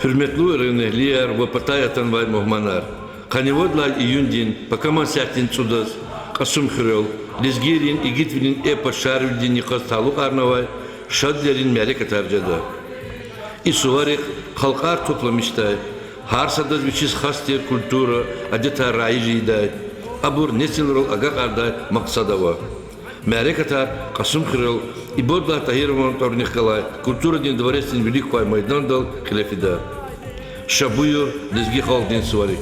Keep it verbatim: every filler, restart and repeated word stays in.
Гьуьрметлу районэгьлияр ва патай атанвай мугьманар! Къанни вад лагьай июндин пакаман сятдин цӀудаз Кьасумхуьрел лезгийрин игитвилин эпос Шарвилидин йикъаз талукьарнавай шадвилерин мярекатар жеда. И суварихъ халкьар тупламишдай, гьар садаз вичиз хас тир культура, адетар раиж ийидай, абур несилрал агакьардай макьсад ава. Мярекатар Кьасумхуьрел Ибадуллагь Тагьирован тӀварунихъ галай Культурадин дворецдин вилик квай майдандал кьиле фида. Ша буюр лезги халкьдин суварик!